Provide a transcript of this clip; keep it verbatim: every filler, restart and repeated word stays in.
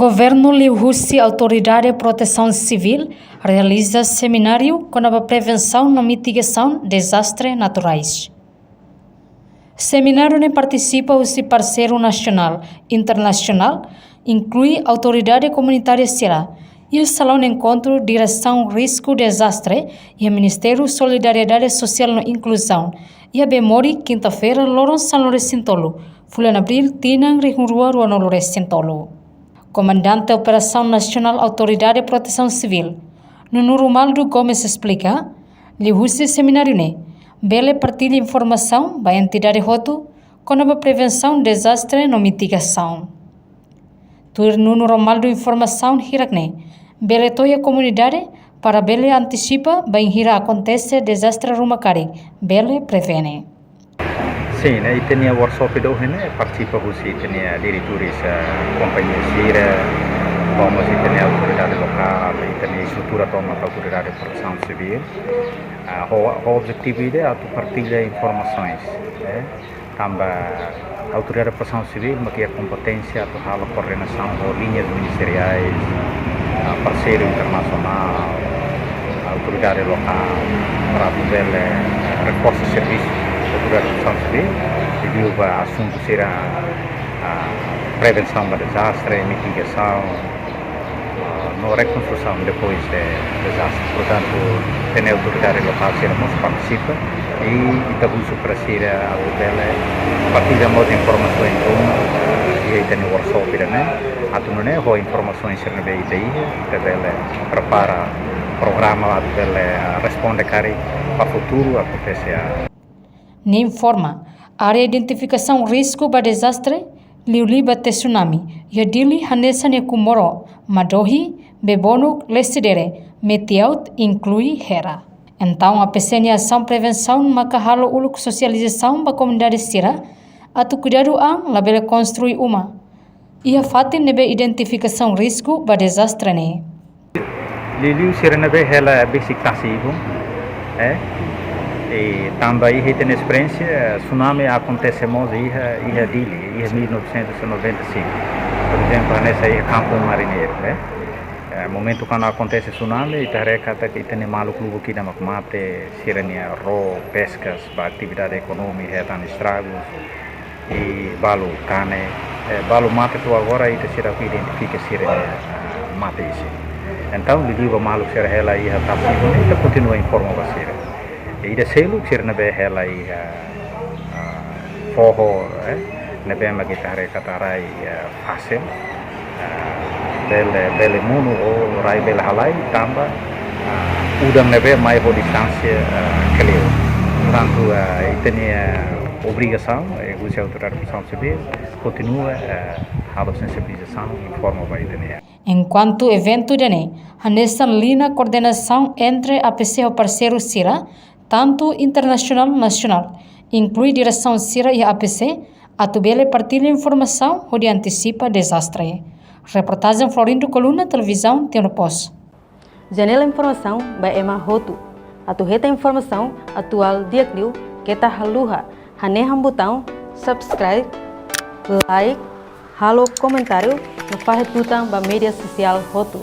Governu liuhusi Autoridade Protesaun Sivíl realiza semináriu kona-ba prevensaun no mitigasaun dezastre naturais. Semináriu ne'e partisipa husi parseiru nasionál, internasionál, inklui autoridade komunitária sira, iha salaun enkontru Diresaun Risku Dezastre iha Ministériu Solidariedade Sosiál no Inkluzaun, iha Bemori, kinta-feira, loron sanulu-resin-tolu, fulan Abríl, tinan rihun rua ruanulu-resin-tolu. Komandante Operasaun Nasionál Autoridade Protesaun Sivíl, Nuno Romaldo Gomes esplika, liuhusi semináriu ne'e, bele partilla informasaun ba entidade hotu kona-ba prevensaun dezastre no mitigasaun. Tuir Nuno Romaldo informasaun hirak ne'e, bele to'o iha komunidade para bele antisipa bainhira akontese dezastre ruma karik, bele prevene. Sin, ne'e, ita-nia workshop ida ohin ne'e partisipa husi ita-nia diretores, eh, kompañia sira, no mós ita-nia autoridade lokál, ita-nia estrutura tomak Autoridade Protesaun Sivíl. Ah, ho, ho objetivu ida atu partilla informasaun, eh, tanba Autoridade Protesaun Sivíl mak iha kompeténsia atu halo koordenasaun ho liñas ministeriais, ah, parseiru internasionál, autoridade lokál, para atu bele reforsa servisu Autoridade Protesaun Sivíl, liuliu ba asuntu sira, ah, prevensaun ba dezastre, mitigasaun, ah, no rekonstrusaun depois de dezastre. Portantu, ita-nia autoridade lokál sira mós partisipa i ita husu para sira atu bele partilla mós informasaun ruma, ah, iha ita-nia workshop ida ne'e, atu nune'e ho informasaun sira ne'ebé ita iha, ita bele prepara programa atu bele, ah, responde karik ba futuru akontese, ah. Nia informa, área identifikasaun risku ba dezastre, liuliu ba tsunami, iha Dili hanesan iha Comoro, Madohi, Bebonuk, Lecidere, Metiaut, inklui Hera. Entaun, A P C nia asaun prevensaun maka halo uluk sosializasaun ba komunidade sira, atu kuidadu an labele konstrui uma iha fatin ne'ebé identifikasaun risku ba dezastre ne'e. Liuliu sira ne'ebé hela besik tasi ibun, eh? I tanba iha ita-nia esperiénsia, tsunami akontese mós iha, iha Dili, iha mil novecentos e noventa e cinco. Por ezemplu, hanesan iha Campo Marinheiro, eh? Eh, momentu kuandu akontese tsunami, ita haree katak ita-nia maluk lubuk ida mak mate, sira-nia ró, peskas, ba atividade ekonómika, hetan estragus, i balu kanek, eh, balu mate to'o agora ita seidauk identifika sira-nia, ah, mate isin. Entaun, liuliu ba maluk sira hela iha tasi ibun, ita kontinua informa ba sira. I ida seluk sira ne'ebé hela iha, ah, foho, eh, ne'ebé mak ita haree katak rai, eh, fasil, ah, bele, bele monu ou rai bele halai tanba, ah, udan ne'ebé mai ho distánsia, ah, kleur. Portantu, ah, ita-nia obrigasaun, eh, husi Autoridade Protesaun Sivíl, kontinua, eh, halo sensibilizasaun, informa ba ita-nia. Enkuantu eventu ida-ne'e hanesan liña koordenasaun entre A P C ho parseiru sira, tantu internasionál, nasionál, inklui diresaun sira iha A P C, atu bele partilla informasaun hodi antisipa dezastre. Reportajen Florindo Coluna, Televizaun Timor Post. Janela informasaun ba ema hotu. Atu hetan informasaun atuál di'ak liu, keta haluha hanehan butaun subscribe, like, halo komentáriu no fahe tutan ba média sosiál hotu.